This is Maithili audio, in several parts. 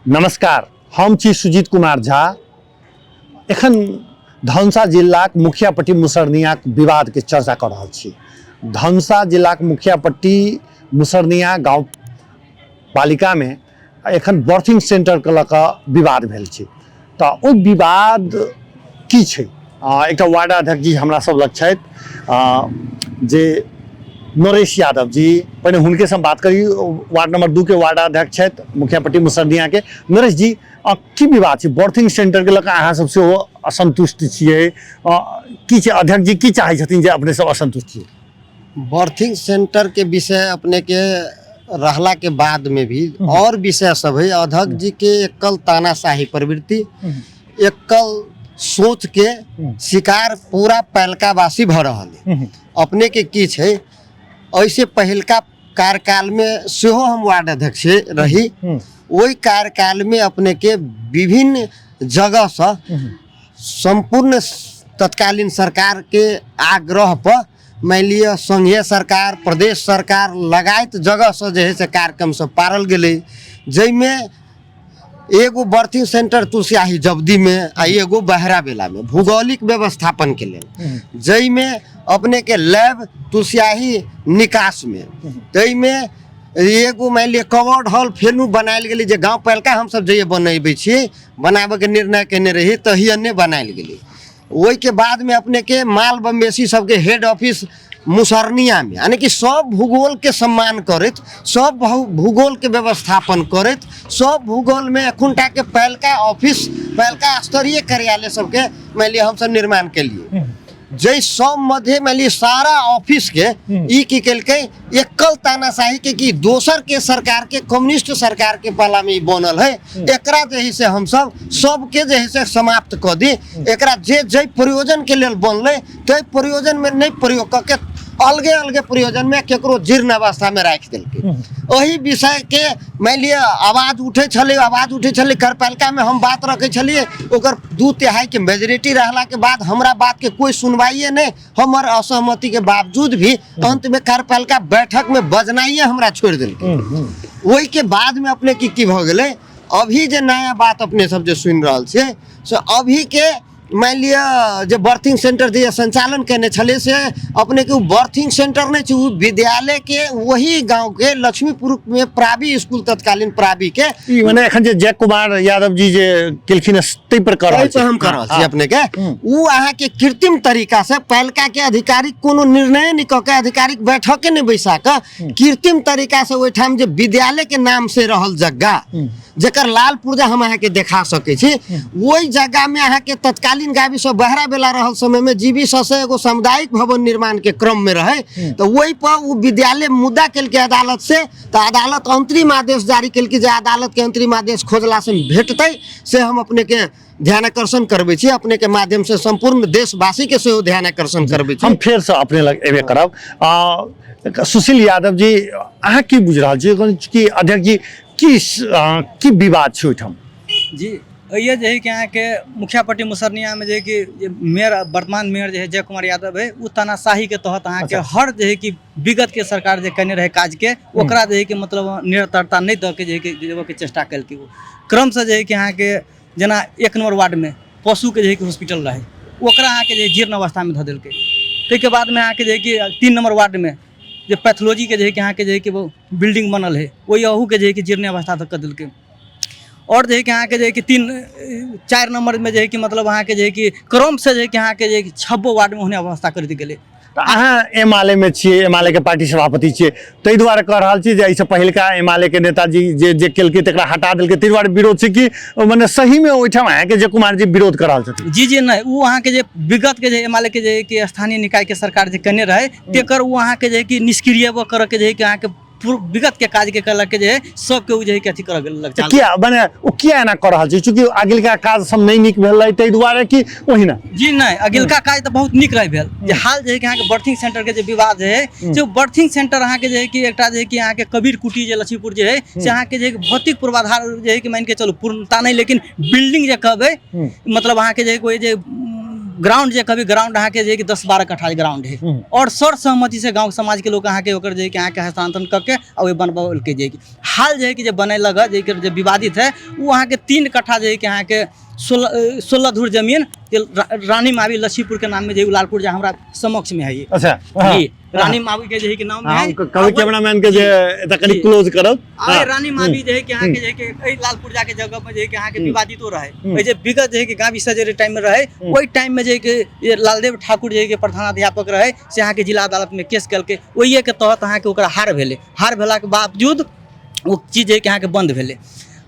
नमस्कार, हम छी सुजीत कुमार झा। एखन धनुषा जिलाक मुखियापट्टी मुसरनियाक विवादके चर्चा कऽ रहल छी। धनुषा जिलाक मुखियापट्टी मुसरनिया गाँव पालिकामे एखन बर्थिंग सेंटरके लऽ कऽ विवाद भेल छै। तऽ ओ विवाद की छै, एकटा वार्ड अध्यक्ष जी हमरा सब लग छथि जे नरेश यादव जी, पहिने हुनके से हम बात करी। वार्ड नंबर 2 के वार्ड अध्यक्ष छथि मुखियापट्टी मुसरनिया के। नरेश जी, की विवाद छै बर्थिंग सेंटर के लऽ कऽ? अहाँ सब सेहो असंतुष्ट छियै, की छै? अध्यक्ष जी की चाहै छथिन जे अपने सब असंतुष्ट छियै? बर्थिंग सेंटर के विषय अपने के रहला के बाद में भी और विषय सब है। अध्यक्ष जी के एकल तानाशाही प्रवृत्ति, एकल सोच के शिकार पूरा पैलकावासी भऽ रहल है। अपने के की छै, ऐसे पहिलका कार्यकाल में सेहो हम वार्ड अध्यक्ष रही। ओहि कार्यकाल में अपने के विभिन्न जगह से सम्पूर्ण तत्कालीन सरकार के आग्रह पर मानि लिअ संघीय सरकार, प्रदेश सरकार लगायत जगहसँ जे है से कार्यक्रम सब पारल गेलै, जाहिमे एगो बर्थिंग सेंटर तुलसियाही जब्दीमे आ एगो बहरा बेलामे भूगोलिक व्यवस्थापनके लेल, जाहिमे अपनेके लैब तुलसियाही निकासमे, ताहिमे एगो मानि लिअ कवर्ड हॉल फेनु बनायल गेलै, जे गाँव पहिलका हमसब जहिया बनेबै छी, बनाबैके निर्णय केने रही तहिया नहि बनायल गेलै। ओहिके बादमे अपनेके माल मवेशी सबके हेड ऑफिस मुसरनियामे, यानी कि सब भूगोलके सम्मान करैत, सब भूगोलके व्यवस्थापन करैत, सब भूगोलमे एखुनटाके पहिलका ऑफिस, पहिलका स्तरीय कार्यालय सबके मानि लिअ हमसब निर्माण केलियै, जाहि सब मध्य मानि लिअ सारा ऑफिसके ई की केलकै एकल तानाशाही के कि दोसर के सरकार के कम्युनिस्ट सरकार के पाला में ई बनल है, एकरा जे है से हमसब सबके जे है से समाप्त कऽ दी। एकरा जे जाहि प्रयोजन के लेल बनलै ताहि प्रयोजन में नहि प्रयोग कऽ के अलगे अलगे प्रयोजन में केकरो जीर्ण अवस्था में राखि देलकै। ओहि विषय के मानि लिअ आवाज उठै छलै, आवाज उठै छलै, कार्यपालिका में हम बात रखै छलियै, ओकर 2/3 के मेजोरिटी रहला के बाद हमरा बात के कोई सुनवाइए नहि। हमर असहमति के बावजूद भी अंत में कार्यपालिका बैठक में बजनाइए हमरा छोड़ि देलकै। ओहि के बाद में अपने की की भऽ गेलै, अभी जे नया बात अपने सब जे सुनि रहल छियै से अभी के मानि लिअ जे बर्थिंग सेंटर जे संचालन केने छलै से अपने के ओ बर्थिंग सेंटर नहि छै, ओ विद्यालय के वही गांव के लक्ष्मीपुर में प्राबी स्कूल तत्कालीन प्राबी के ई मने एखन जे जय कुमार यादव जी जे केलखिन हँ, ताहि पर कऽ रहल ताहि पर हम कऽ रहल छी। अपने के ओ अहाँके कृत्रिम तरीका से पहिलका के आधिकारिक कोनो निर्णय नहि कऽ के, आधिकारिक बैठके नहि बैसा कऽ कृत्रिम तरीका से ओहिठाम जे विद्यालय के नाम से रहल जगह, जकर लाल पुर्जा हम अहाँके देखा सकै छी, ओहि जगह में अहाँके तत्कालीन गावी सब बहरा बेला रहल समय में जीवी से एगो सामुदायिक भवन निर्माण के क्रम में रहे, तो ओहि पर ओ विद्यालय मुद्दा केलकै अदालत से, तो अदालत अंतरिम आदेश जारी केलकै, जे अदालत के अंतरिम आदेश खोजला से भेटतै से हम अपने के ध्यान आकर्षण करबै छी, अपने के माध्यम से संपूर्ण देशवासी के सेहो ध्यान आकर्षण करबै छी। हम फेर से अपने लग एबे करब। सुशील यादव जी, अहाँ की बुझि रहल छी कि अध्यक्ष जी की विवाद छै ओहिठाम? जी, एहिए जे है कि अहाँके मुखियापट्टी मुसरनियामे जे है कि जे मेयर, वर्तमान मेयर जे है जय कुमार यादव है, ओ तानाशाही के तहत अहाँके हर जे है कि विगत के सरकार जे केने रहे काज के ओकरा जे है कि मतलब निरंतरता नहि दऽ के जे है कि देबऽके चेष्टा केलकै। ओ क्रमसँ जे है कि अहाँके जेना 1 नंबर वार्डमे पशुके जे है कि हॉस्पिटल रहै, ओकरा अहाँके जे जीर्ण अवस्थामे धऽ देलकै। ताहिके बादमे अहाँके जे है कि 3 नंबर वार्डमे जे पैथोलॉजीके जे है कि अहाँके जे है कि बिल्डिंग बनल है, ओहि अहूके जे है कि जीर्ण अवस्था तक कऽ देलकै। आओर जे है कि अहाँके जे है कि 3-4 नंबरमे जे है कि मतलब अहाँके जे है कि क्रमसँ जे है कि अहाँके जे है कि 6 वार्डमे ओहने अवस्था करैत गेलै। तऽ अहाँ एमाले में छियै, एमाले के पार्टी सभापति छियै, ताहि दुआरे कह रहल छी जे एहिसँ पहिलका एमाले के नेताजी जे जे केलकै तकरा हटा देलकै, ताहि दुआरे विरोध छै कि मने सही में ओहिठाम अहाँके जय कुमार जी विरोध कऽ रहल छथिन? जी जी नहि, ओ अहाँके जे विगत के जे एमाले के जे कि स्थानीय निकाय के सरकार जे केने रहै तेकर ओ अहाँके जे कि निष्क्रिय करऽ के जे है कि अहाँके पूर्व विगत के काज के कहलक जे सबके ओ जे है कि अथी करऽ गेलक। तऽ किया मने ओ किया एना कऽ रहल छै? चूँकि अगिलका काज सब नहि नीक भेल रहै ताहि दुआरे कि ओहिना? जी नहि, अगिलका काज तऽ बहुत नीक रहि भेल। जे हाल जे है कि अहाँके बर्थिंग सेंटर के जे विवाद है, जे बर्थिंग सेंटर अहाँके जे है कि एकटा जे है कि अहाँके कबीर कुटी जे लक्ष्मीपुर जे है से अहाँके जे है कि भौतिक पूर्वाधार जे है कि मानि के चलू पूर्णता नहि, लेकिन बिल्डिंग जे कहबै मतलब अहाँके जे है कोइ जे ग्राउंड जे कभी ग्राउंड अहाँके जे कि 10-12 कट्ठा ग्राउंड है और सर्वसहमति से गाँव समाज के लोग अहाँके ओकर जे कि अहाँके हस्तांतरण कऽ के आ ओहि बनबौलकै। जे कि हाल जे है कि जे बनैलक हँ, जे कि जे विवादित है ओ अहाँके 3 कट्ठा जे है कि अहाँके 16 धूर जमीन जे रानी मावी लच्छीपुर के नाम में जे लालपुर जे हमरा समक्ष में है ये। अच्छा, हाँ। जी, रानी मावी के जे है कि नाम में है। हम कभी कैमरामैन के जे एतऽ कनि क्लोज करब। आ रानी मावी जे है कि अहाँके जे है कि एहि लालपुर जाके जगह पर जे है कि अहाँके विवादितो रहे। एहि जे विगत जे है कि गाँव विसर्जन टाइम में रहे, ओहि टाइम में जे है कि ये लालदेव ठाकुर जे है कि प्रधानाध्यापक रहे से अहाँके जिला अदालत में केस केलकै। ओहिए के तहत अहाँके ओकरा हार भेलै। हार भेलाके बावजूद ओ चीज जे है कि अहाँके बंद भेलै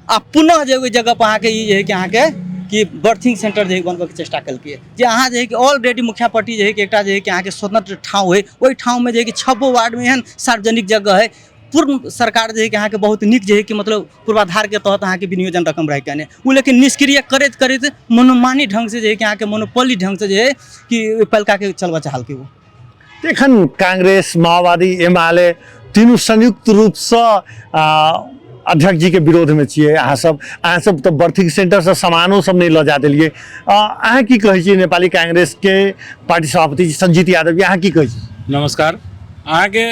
आ पुनः जे ओहि जगह पर अहाँके ई जे है कि अहाँके कि बर्थिंग सेंटर जे है बनबैके चेष्टा केलकै, जे अहाँ जे है कि ऑलरेडी मुखियापट्टी जे है कि एकटा जे है कि अहाँके स्वतंत्र ठाँव है, ओहि ठाँवमे जे है कि 6 वार्डमे एहन सार्वजनिक जगह है। पूर्व सरकार जे है कि अहाँके बहुत नीक जे है कि मतलब पूर्वाधारके तहत अहाँके विनियोजन रकम रहै केने ओ, लेकिन निष्क्रिय करैत करैत मनोमानी ढङ्गसँ जे है कि अहाँके मोनोपोली ढङ्गसँ जे है कि ओहि पलकाके चलबऽ चाहलकै ओ। एखन कांग्रेस, माओवादी, एमाले तीनू संयुक्त रूपसँ अध्यक्ष जी के विरोध में छियै अहाँ सब। अहाँ सब तऽ बर्थिंग सेंटर से सामानो सब नहि लऽ जा देलियै। अहाँ की कहै छियै नेपाली कांग्रेस के पार्टी सभापति संजीत यादव जी, अहाँ की कहै छी? नमस्कार। अहाँके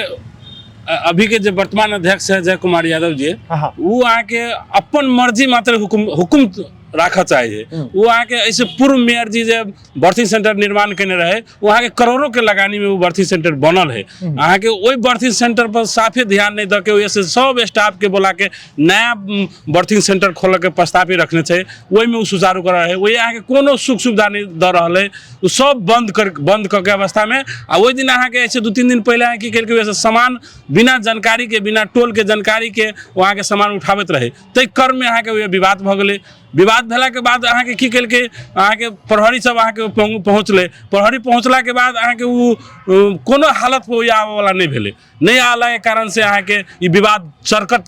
अभी के जे वर्तमान अध्यक्ष है जय कुमार यादव जी, वो अहाँके अपन मर्जी मात्र हुकुम राखऽ चाहै है। वो अहाँके एहिसँ पूर्व मेयर जी जे बर्थिंग सेंटर निर्माण केने रहे, ओ अहाँके करोड़ों के लगानी में वो बर्थिंग सेंटर बनल है। अहाँके ओहि बर्थिंग सेंटर पर साफे ध्यान नहीं दऽ के ओहिसँ सब स्टाफ के बोला के नया बर्थिंग सेंटर खोलऽ के प्रस्ताव ही रखने छै, ओहिमे ओ सुचारू करऽ है। ओहि अहाँके कोनो सुख सुविधा नहीं दऽ रहल है, ओ सब बंद कऽ के अवस्था में। आ ओहि दिन अहाँके एहिसँ 2-3 दिन पहिले अहाँके की केलकै, ओहिसँ सामान बिना जानकारी के, बिना टोल के जानकारी के ओ अहाँके सामान उठाबैत रहै। ताहि क्रममे अहाँके ओहि विवाद भऽ गेलै। विवाद भेलाके बाद अहाँके की केलकै, अहाँके प्रहरी सब अहाँके पहुँचलै। प्रहरी पहुँचलाके बाद अहाँके ओ कोनो हालतमे ओ आबऽवला नहि भेलै। नहि आलाके कारणसँ अहाँके ई विवाद चरकट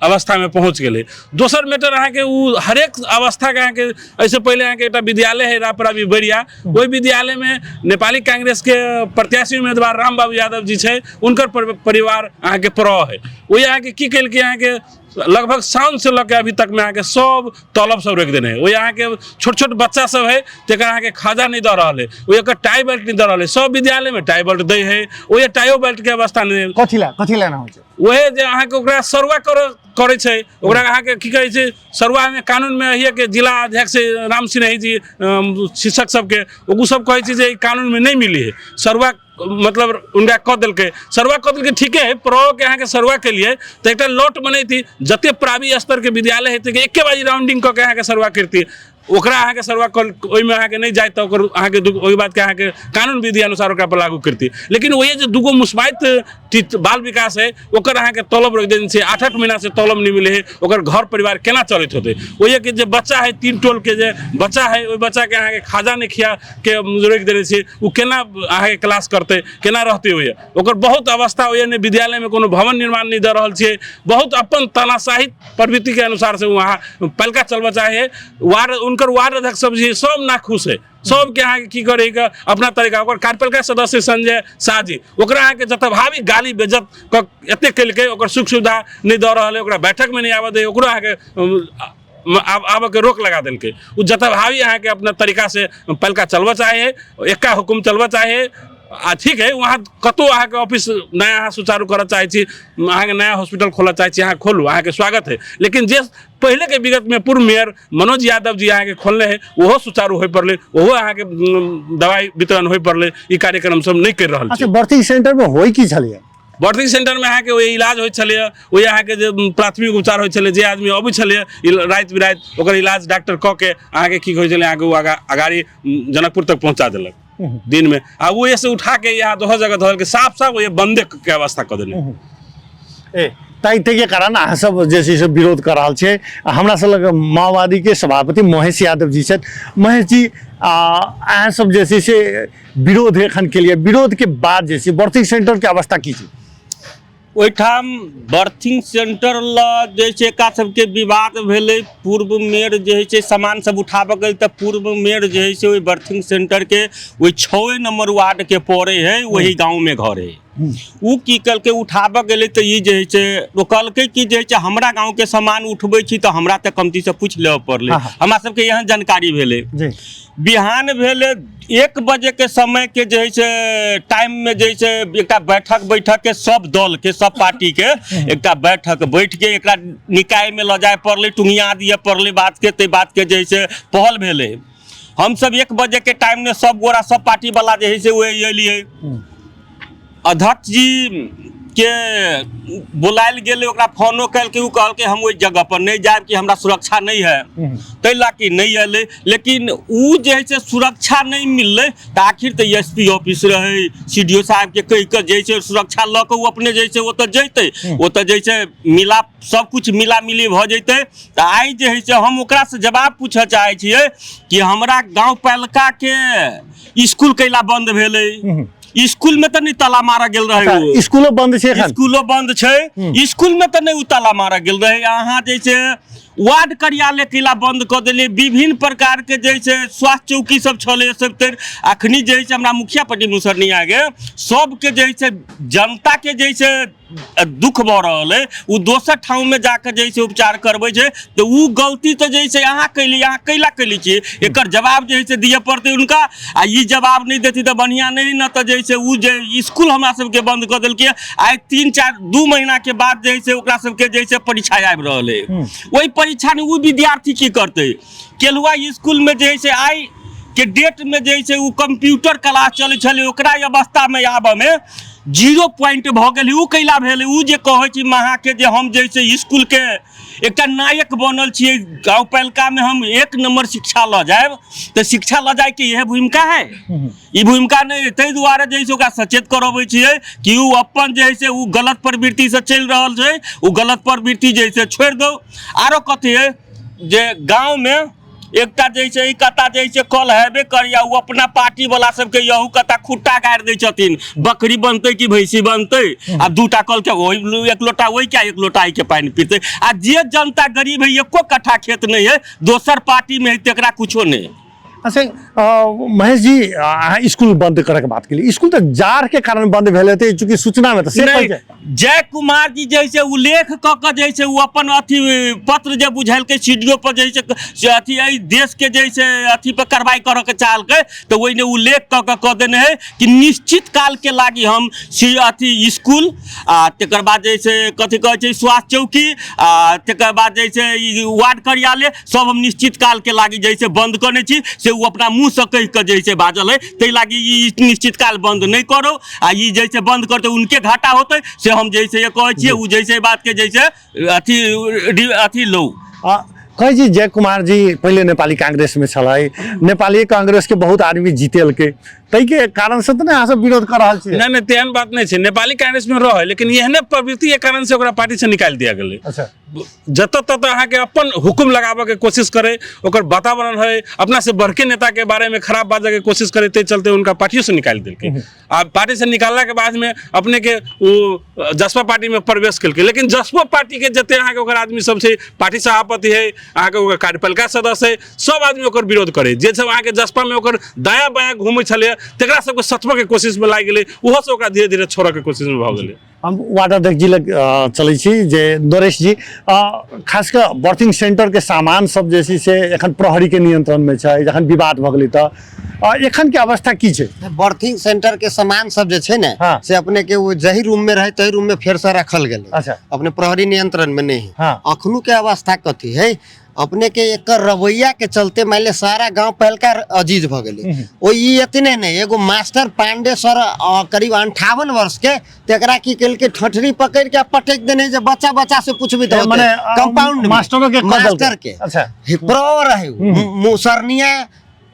अवस्थामे पहुँच गेलै। दोसर मैटर अहाँके ओ हरेक अवस्थाके अहाँके एहिसँ पहिले अहाँके एकटा विद्यालय है रापराबी बैरिया, ओहि विद्यालयमे नेपाली कांग्रेसके प्रत्याशी उम्मीदवार रामबाबू यादव जी छै, हुनकर परिवार अहाँके प्र है। ओहि अहाँके की केलकै, अहाँके लगभग साउन से लऽ के अभी तक में अहाँके सब तलब सब रोकि देने है। ओहि अहाँके छोट छोट बच्चा सब है तकर अहाँके खाजा नहि दऽ रहल है, ओहि एकर टाई बेल्ट नहि दऽ रहल है। सब विद्यालय में टाई बेल्ट दै है, ओहि टाइयो बेल्ट के अवस्था नहि। कथी ला, कथी ला एना होइ छै? ओहे जे अहाँके ओकरा सरुआ करै छै, ओकरा अहाँके की कहै छै, सरुआमे कानूनमे अहिएके जिला अध्यक्ष राम सिनेही जी शिक्षक सबके ओ सब कहै छै जे ई कानूनमे नहि मिली है सरुआ, मतलब उनका कऽ देलकै, सरुआ कऽ देलकै। ठीके है, प्रो के अहाँके सरुआ के लिए तऽ एकटा लॉट बनैती, जते प्राइवेट स्तर के विद्यालय हेतै कि एके बारी राउंडिंग कऽ के अहाँके सरुआ करती, ओकरा अहाँके सरुआ कऽ ओहिमे अहाँके नहि जाय तऽ ओकर अहाँके ओहि बातके अहाँके कानून विधि अनुसार ओकरा पर लागू करती। लेकिन ओहे जे दूगो मुस्माइत बाल विकास है ओकर अहाँके तलब रोकि देने छै, 8-8 महीना से तलब नहि मिले है, ओकर घर परिवार केना चलैत होतै? ओहे के जे बच्चा है, 3 टोल के जे बच्चा है, ओहि बच्चाके अहाँके खाजा नहि खिया के रोकि देने छै, ओ केना अहाँके क्लास करतै, केना रहतै? ओहे ओकर बहुत अवस्था ओहे नहि, विद्यालयमे कोनो भवन निर्माण नहि दऽ रहल छियै। बहुत अपन तानाशाही प्रवृत्तिके अनुसार से वहाँ पलका चलबऽ चाहे है। वार्ड उनकर वार्ड अध्यक्ष सब जे सब नाखुश है, सबके अहाँके की करैके अपना तरीका। ओकर कार्यपालिका सदस्य संजय शाह जी ओकरा अहाँके जतभावी गाली बेज्जत कऽ एतेक केलकै, ओकर सुख सुविधा नहि दऽ रहल है, ओकरा बैठकमे नहि आबऽ दै, ओकरो अहाँके आबऽके रोक लगा देलकै। ओ जतभावी अहाँके अपना तरीकासँ पलका चलबऽ चाहे है, एक्का हुकुम चलबऽ चाहे है। आ ठीक है, वहाँ कतहु अहाँके ऑफिस नया अहाँ सुचारू करऽ चाहै छी, अहाँके नया हॉस्पिटल खोलऽ चाहै छी, अहाँ खोलू, अहाँके स्वागत है। लेकिन जे पहले के विगत में पूर्व मेयर मनोज यादव जी अहाँके खोलने है, ओहो सुचारू होइ पड़लै, ओहो अहाँके दवाई वितरण होइ पड़लै, ई कार्यक्रम सब नहि करि रहल छै। अच्छा, बर्थिंग सेंटर में होइ की छलैया? बर्थिंग सेंटर में अहाँके ओहि इलाज होइ छलैया, ओहि अहाँके जे प्राथमिक उपचार होइ छलै, जे आदमी अबै छलैया राति बिराति ओकर इलाज डॉक्टर कऽ के अहाँके की होइ छलै, अहाँके ओ अगाड़ी जनकपुर तक पहुँचा देलक दिन में। आ ओ से उठा के यहाँ दोसर जगह धऽ देलकै, साफ साफ ओहि बंदे के अवस्था कऽ देने। ए ताहि ताहिके कारण अहाँ सब जे छै से विरोध कऽ रहल छियै। आ हमरा सब लग माओवादीके सभापति महेश यादव जी छथि। महेश जी, अहाँ सब जे छै से विरोध एखन केलियै, विरोधके बाद जे छै बर्थिंग सेंटरके अवस्था की छै? ओहिठाम बर्थिंग सेंटर लऽ जे छै एकरा सबके विवाद भेलै। पूर्व मेयर जे होइ छै सामान सब उठाबऽ गेल तऽ पूर्व मेयर जे होइ छै ओहि बर्थिंग सेंटरके ओहि 6 नंबर वार्डके पड़े है, ओही गाँवमे घर है। ओ की केलकै, उठाबऽ गेलै तऽ ई जे होइ छै रोकलकै कि जे होइ छै हमरा गाँवके सामान उठबै छी तऽ हमरा तऽ कमतीसँ पूछि लेबऽ पड़लै। हमरा सबके एहन जानकारी भेलै। बिहान भेलै 1 बजेके समयके जे होइ छै टाइममे जे होइ छै एकटा बैठक बैठकके सब दलके सब पार्टीके एकटा बैठक बैठके एकरा निकायमे लऽ जाय पड़लै, टुंगिया दिअ पड़लै बातके। ताहि बातके जे होइ छै पहल भेलै। हमसब 1 बजेके टाइममे सब गोरा सब पार्टीवला जे होइ छै ओ एलियै। अध्यक्ष जी के बुलायल गेलै, ओकरा फोनो केलकै, ओ कहलकै हम ओहि जगह पर नहि जायब कि हमरा सुरक्षा नहि है, ताहि लए कि नहि एलै। लेकिन ओ जे है से सुरक्षा नहि मिललै तऽ आखिर तऽ एस पी ऑफिस रहै, सी डी ओ साहबके कहि कऽ जे छै सुरक्षा लऽ कऽ ओ अपने जे छै ओतऽ जैतै, ओतऽ जे छै मिला सब किछु मिला मिली भऽ जैतै। तऽ आइ जे है से हम ओकरासँ जवाब पूछऽ चाहै छियै कि हमरा गाँव पैलकाके इसकुल कैला बन्द भेलै? स्कूल में तऽ नहि ताला मारऽ गेल रहै। अच्छा, स्कूलो बंद छै एखन? स्कूलो बंद छै, स्कूल में तऽ नहि ओ ताला मारऽ गेल रहै। अहाँ जे छै वार्ड कार्यालय किला बंद कऽ देलियै, विभिन्न प्रकार के जे छै स्वास्थ्य चौकी सब छलै सब तर अखनी जे छै हमरा मुखिया पट्टी मुसरनिया के सबके जे छै जनता के जे छै दुख भऽ रहल अइ, ओ दोसर ठाममे जाकऽ जे छै उपचार करबै छै तऽ ओ गलती तऽ जे छै अहाँ कैली, अहाँ कैला कैली छियै, एकर जवाब जे छै दिअ पड़तै हुनका। आ ई जवाब नहि देथिन तऽ बढ़िआँ नहि ने। तऽ जे छै ओ जे इसकुल हमरा सबके बन्द कऽ देलकै, आइ 3-4-2 महीनाके बाद जे छै ओकरा सबके जे छै परीक्षा आबि रहल अइ, ओहि परीक्षामे ओ विद्यार्थी की करतै? केलुआ इसकुलमे जे छै आइ के डेटमे जे छै ओ कम्प्यूटर क्लास चलै छलै, ओकरा अवस्थामे आबऽमे 0 पॉइंट भऽ गेलै। ओ कैला भेलै? ओ जे कहै छी महाके जे हम जे छै इसकुलके एकटा नायक बनल छियै, गाँव पैलकामे हम 1 नम्बर शिक्षा लऽ जायब, तऽ शिक्षा लऽ जायके इएह भूमिका है? ई भूमिका नहि। ताहि दुआरे जे छै ओकरा सचेत करबै छियै कि ओ अपन जे है से ओ गलत प्रवृत्तिसँ चलि रहल छै, ओ गलत प्रवृत्ति जे है से छोड़ि दौ। आरो कथी है जे गाँवमे एकटा जे छै ई कता जे छै कल हेबे करैया, ओ अपना पार्टी वाला सबके यहू कता खुट्टा गाड़ि दै छथिन, बकरी बनतै कि भैंसी बनतै। आ दूटा कल के ओहि एक लोटा ओहि के एक लोटा के पानि पीतै, आ जे जनता गरीब है एको कट्ठा खेत नहि है, दोसर पार्टी में है तकरा कुछो नहि। अच्छा महेश जी, अहाँ स्कूल बंद करे के बात केली, स्कूल तऽ जाड़ के कारण बंद भेल हेतै चूँकि सूचना में तऽ से नहीं, जय कुमार जी जे छै उल्लेख कऽ कऽ जे छै ओ अपन अथी पत्र जे बुझेलकै सी डी ओ पर जे छै से अथी एहि देशके जे छै अथी पर कार्रवाई करऽ के चाहलकै, तऽ ओहिमे उल्लेख कऽ कऽ कऽ देने है कि निश्चित कालके लागी हम सी अथी स्कूल आ तकर बाद जे छै कथी कहै छै स्वास्थ्य चौकी आ तकर बाद जे छै ई वार्ड कार्यालय सब हम निश्चित कालके लागी जे छै बंद करने छी, से ओ अपना मुँहसँ कहि कऽ जे छै बाजल है। ताहि लागी ई निश्चित काल बंद नहि करो, आ ई जे छै बंद करतै उनके घाटा होतै, से हम जे छै कहै छियै। ओ जे छै बातके जे छै अथी अथी लौ। आ कहै छी जय कुमार जी पहिले नेपाली कांग्रेसमे छलै, नेपाली कांग्रेसके बहुत आदमी जीतेलकै, ताहिके कारणसँ तऽ नहि अहाँ सब विरोध कऽ रहल छियै? नहि नहि, तेहन बात नहि छै। नेपाली कांग्रेसमे रहै, लेकिन एहने प्रवृत्तिके कारणसँ ओकरा पार्टीसँ निकालि दिया गेलै। अच्छा। जतऽ ततऽ अहाँके अपन हुकुम लगाबऽके कोशिश करै, ओकर वातावरण है अपना से बढ़के नेताके बारेमे खराब बाजऽके कोशिश करै, ताहि चलते हुनका पार्टियोसँ निकालि देलकै। आ पार्टीसँ निकाललाके बादमे अपनेके ओ जसपा पार्टीमे प्रवेश केलकै, लेकिन जसपो पार्टीके जते अहाँके ओकर आदमी सब छै, पार्टी सभापति है, अहाँके ओकर कार्यपालिका सदस्य है, सब आदमी ओकर विरोध करै। जे सब अहाँके जसपामे ओकर दायाँ बायाँ घूमै छलैए तकरा सबके सतबऽके कोशिशमे लागि गेलै, ओहो सब ओकरा धीरे धीरे छोड़ऽके कोशिशमे भऽ गेलै। हम वार्ड अध्यक्ष जी लग चलै छी जे नरेश जी, खास कऽ बर्थिंग सेंटरके सामान सब जे छै से एखन प्रहरीके नियंत्रणमे छै, जखन विवाद भऽ गेलै तऽ एखन के अवस्था की छै? बर्थिंग सेंटर के सामान सब जे छै ने, हाँ। से अपने के वो जही रूम में रहे तही रूम में फेर से रखल गेलै। अच्छा। अपने प्रहरी नियंत्रण में नहीं है। हाँ। अखनु के अवस्था कथी है, अपने के एकर रवैया के चलते मान ले सारा गांव पहलका अजीज भ गेलै। ओ ई एतने नहीं, एगो मास्टर पांडे सर करीब 58 वर्ष के, तेकरा की केलकै ठठरी पकड़ के पटक देने जे बच्चा बच्चा से पूछबी तऽ मने कंपाउंड में। मास्टरो के कऽ देलकै। मास्टर के। अच्छा। प्रो रहे मुसरनिया,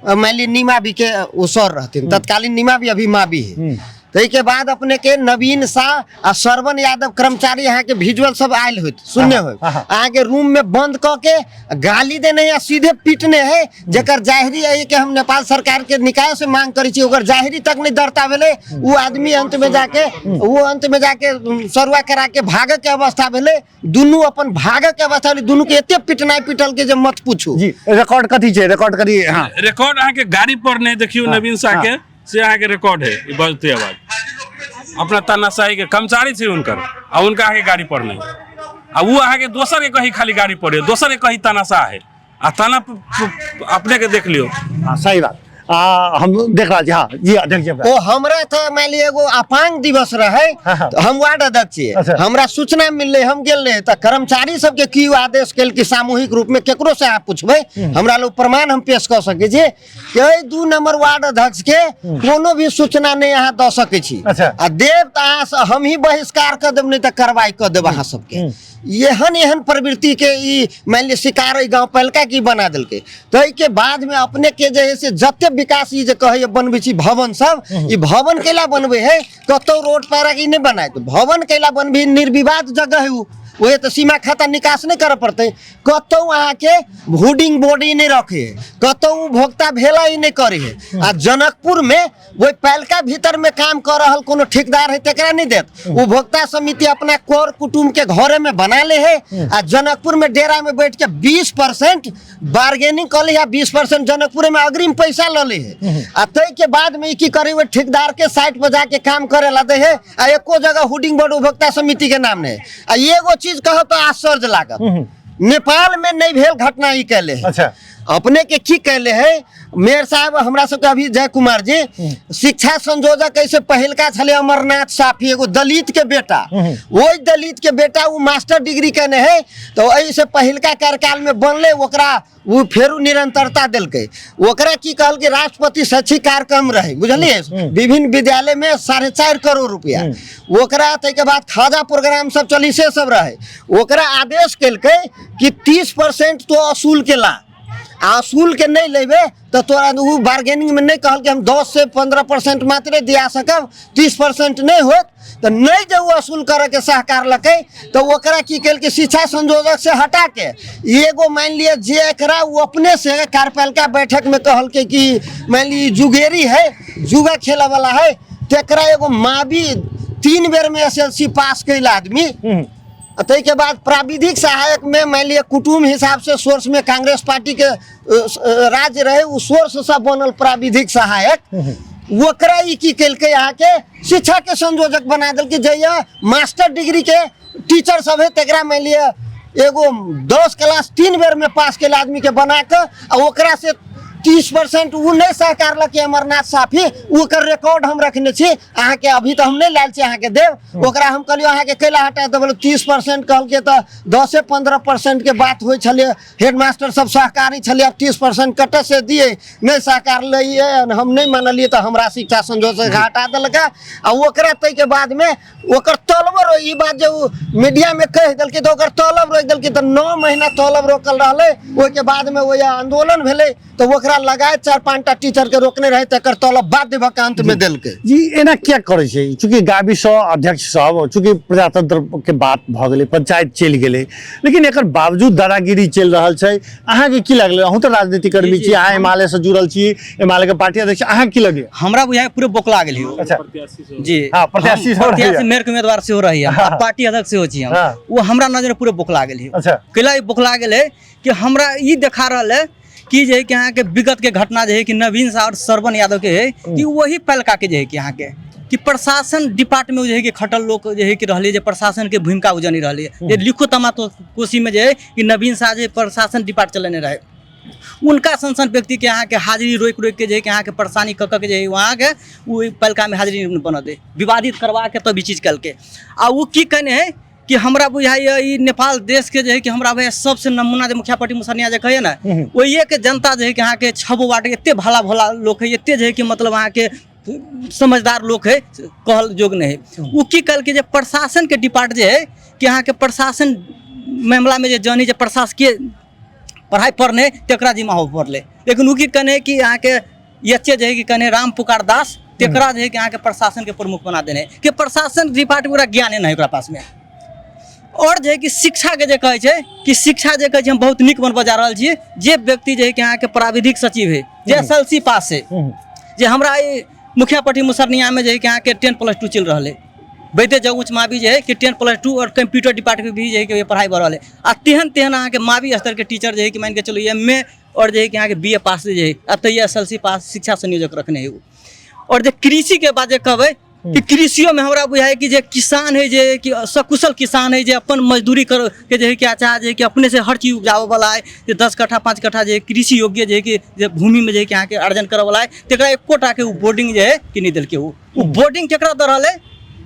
मान ली नीमा भी के वो सर रहथिन तत्कालीन, नीमा भी अभी माँ भी है। ताहिके बाद अपने के नवीन शाह आ श्रवण यादव कर्मचारी अहाँके विजुअल सब आयल होत, सुनने होत, अहाँके रूम में बंद कऽ के गाली देने है आ सीधे पीटने है, जेकर जाहिरी है कि हम नेपाल सरकार के निकाय से मांग करै छी, ओकर जाहिरी तक नहीं दर्ता भेलै। ओ आदमी अंत में जाके वो अंत में जाके सरुआ करा के भागे के अवस्था भेलै, दुनू अपन भागे के अवस्था भेलै, दुनू के एते पिटनाइ पिटल के जे मत पूछू। जी, रिकॉर्ड कथी छै? रिकॉर्ड करी। हाँ, रिकॉर्ड अहाँके गाड़ी पर नहि देखियौ, नवीन शाह के से अहाँके रिकॉर्ड है ई बजते आवाज। अपना तानाशाहीके कर्मचारी छै हुनकर आ हुनका अहाँके गाड़ी पर नहि आ ओ अहाँके दोसरके कही खाली गाड़ी पड़े दोसरके कही तानाशाह है आ ताना अपनेके देख लियौ। हाँ, सही बात। आ हम देख रहल छी। हाँ जी अध्यक्ष जी। ओ हमरा तऽ मानि लिअ एगो अपांग दिवस रहै। हाँ, हाँ। तऽ हम वार्ड अध्यक्ष छियै। अच्छा। हमरा सूचना मिललै, हम गेल रहे तऽ कर्मचारी सबके की आदेश केल कि सामूहिक रूप में केकरो से अहाँ पूछबै, हमरा लोग प्रमाण हम पेश कऽ सकै छी कि एहि 2 नंबर वार्ड अध्यक्ष के कोनो भी सूचना नहि अहाँ दऽ सकै छी। अच्छा। आ देब तऽ अहाँ से हम ही बहिष्कार कऽ देब, नहि तऽ कार्रवाई कऽ देब अहाँ सबके। एहन एहन प्रवृत्ति के ई मानि लिअ शिकार एहि गाँव पहिलका की बना देलकै। ताहिके बादमे अपने के जे है से जते विकास ई जे कहैए बनबै छी भवन सब, ई भवन कैला बनबै है, कतौ रोड पैरा ई नहि बनायत, भवन कैला बनबै, निर्विवाद जगह है उ, ओहे तऽ सीमा खाता निकास नहि करऽ पड़तै। कतौ अहाँके होर्डिंग बोर्ड ई नहि रखै है, कतौ उपभोक्ता भेला ई नहि करै है। आ जनकपुर में ओहि पहिलका भीतर में काम कऽ रहल कोनो ठेकेदार है तकरा नहि देत, उपभोक्ता समिति अपना कर कुटुम्ब के घरे में बना ले है आ जनकपुर में डेरा में बैठ के 20% बार्गेनिंग कऽ ले है, 20% जनकपुर में अग्रिम पैसा लऽ ले है। आ ताहि के बाद में ई की करे, ओहि ठेकेदार के साइट पर जाके काम करे ला दे है आ एको जगह होर्डिंग बोर्ड उपभोक्ता समिति के नाम नहीं। आ एगो चीज कहब तऽ आश्चर्य लागत, नेपाल में नहीं भेल घटना ई कैले है। अच्छा। अपने के की कैले है मेयर साहब हमरा सबके अभी जय कुमार जी शिक्षा संयोजक ऐसे पहिलका छले अमरनाथ साफी, एगो दलित के बेटा, वही दलित के बेटा वो मास्टर डिग्री केने है, तो एहिसे पहिलका कार्यकाल में बनले, ओकरा वो फेरू निरंतरता देलकै। ओकरा की कहलकै, राष्ट्रपति शैक्षिक कार्यक्रम रहे बुझलिए, विभिन्न विद्यालय में 4.5 करोड़ रुपया ओकरा, ताहिके बाद खाजा प्रोग्राम सब चली से सब रहे। ओकरा आदेश केलकै कि 30% तो असूल के ला, आ असूल के नहीं लेबे तो तोरा उ बार्गेनिंग में नहीं कहल कि हम 10 से 15% मात्रे दिया सकब, 30% नहीं होत, तो नहीं जे उ असूल करे के सहकार लकै तो ओकरा की केलकै शिक्षा संयोजक से हटा के एगो मान लिअ जे एकरा उ अपने से कार्यपालिका बैठक में कहलकै कि मान लिअ जुगेरी है, जुआ खेले वाला है, तेकरा एगो मावी 3 बेर में SLC पास कैल आदमी, आ ताहिके बाद प्राविधिक सहायक में मान लिअ कुटुम्ब हिसाब से सोर्स में कांग्रेस पार्टी के राज्य रहे, उ सोर्स से बनल प्राविधिक सहायक, ओकरा ई की केलकै अहाँके शिक्षा के संयोजक बना देलकै। जहिया मास्टर डिग्री के टीचर सब है तकरा मान लिअ एगो 10 क्लास 3 बेर में पास कैल आदमी के बना कऽ आ ओकरा से 30% उ नहीं सहकारलक अमरनाथ साफी, ओकर रिकॉर्ड हम रखने छी अहाँके, अभी तऽ हम नहीं लायल छी अहाँके देब। ओकरा हम कहलियै अहाँके कैला हटा देबै, 30% कहलकै तऽ 10-15% के बात होइ छलै, हेडमास्टर सब सहकारी छलै, आब 30% कतऽ से दियै, नहीं सहकार लैए, हम नहीं मानलियै तऽ हमरा शिक्षा संयोजक हटा देलकै। आ ओकरा ताहिके बादमे ओकर तलब ई बात जे उ मीडिया में कहि देलकै तऽ ओकर तलब रोकि देलकै, तऽ 9 महीना तलब रोकल रहलै। ओहिके बादमे ओहि आंदोलन भेलै तऽ ओकरा लगाए 4-5टा टीचर के रोकने रहे, तकर तलब बाध्य भऽ के अंत में देलकै। जी एना किया करै छै? चूँकि गाबी सँ अध्यक्ष सब, चूँकि प्रजातंत्र के बात भऽ गेलै, पंचायत चलि गेलै, लेकिन एकर बावजूद दादागिरी चलि रहल छै। अहाँके की लागलै? अहूँ तऽ राजनीतिकर्मी छी, अहाँ एमाले से जुड़ल छी, एमाले के पार्टी अध्यक्ष, अहाँके की लगैया? हमरा बुझाइ पूरे बोकला गेल हो। अच्छा। जी। हाँ, प्रत्याशी सेहो रहैया। प्रत्याशी मेयर के उम्मीदवार सेहो रहैया, हाँ। पार्टी अध्यक्ष सेहो छी हम। हाँ। ओ हमरा नजर पूरे बोकला गेल हो। अच्छा। कैला ई बोकला गेल है कि हमरा ई देखा रहल है कि जे है कि अहाँके विगत के घटना जे है कि नवीन साह और श्रवण यादव के है कि वही पहिलका के जे है कि अहाँके कि प्रशासन डिपार्टमेंट जे है कि खटल लोक जे है कि रहलै, जे प्रशासन के भूमिका उ जानी रहलै, जे लिखो तमा तो कोसी में जे है कि नवीन साह जे प्रशासन डिपार्ट चलेने रहे, उनका सन सन व्यक्ति के अहाँके हाजिरी रोकि रोकि के जे है कि अहाँके परेशानी कऽ कऽ के जे है वहाँके ओ पहिलका में हाजिरी बनऽ दे, विवादित करवा के तब ई चीज केलकै। आ ओ की कहने है कि हमरा बुझाइए ई नेपाल देश के जे है कि हमरा बुझाइए सबसे नमूना जे मुखियापट्टी मुसरनिया जे कहैए ने, ओहिए के जनता जे है कि अहाँके 6 वार्ड एते भला भोला लोक है, एते जे है कि मतलब अहाँके समझदार लोक है, कहल जोग नहीं है। ओ की कहलकै जे प्रशासन के डिपार्ट जे है कि अहाँके प्रशासन मामला में जे जानी जे प्रशासकीय पढ़ाई पढ़ने तकरा जिम्मा हो पड़लै, लेकिन ओ की कहने कि अहाँके एच ए जे है कि कहने राम पुकार दास तकरा जे है कि अहाँके प्रशासन के प्रमुख बना देने कि प्रशासन डिपार्टमेंट ओकरा ज्ञाने नहीं ओकरा पास में। और जे है कि शिक्षा के जे कहै छै कि शिक्षा जे कहै छै हम बहुत नीक बनबऽ जा रहल छी, जे व्यक्ति जे है कि अहाँके प्राविधिक सचिव है, जे SLC पास है, जे हमरा ई मुखियापट्टी मुसरनिया में जे है कि अहाँके 10+2 चलि रहल है, वैद्य जग उच्च मावी जे है कि 10+2 और कंप्यूटर डिपार्टमेंट भी जे है कि पढ़ाई बढ़ रहल है, आ तेहन तेहन अहाँके मावी स्तर के टीचर जे है कि मानि के चलू MA और जे है कि अहाँके BA पास जे है, आ तैयो SLC पास शिक्षा संयोजक रखने है उ। और जे कृषि के बात जे कहबै कि कृषियोमे हमरा बुझाइ कि जे किसान है, जे कि सकुशल किसान है, जे अपन मजदूरी कर के जे है कि अच्छा जे कि अपने से हर चीज उपजाबऽ वाला है, जे 10 कट्ठा 5 कट्ठा जे कृषि योग्य जे कि जे भूमिमे जे कि अहाँके अर्जन करऽ वाला है, तकरा एकोटाके ओ बोर्डिंग जे है कि नहि देलकै। ओ बोर्डिंग केकरा दऽ रहल है?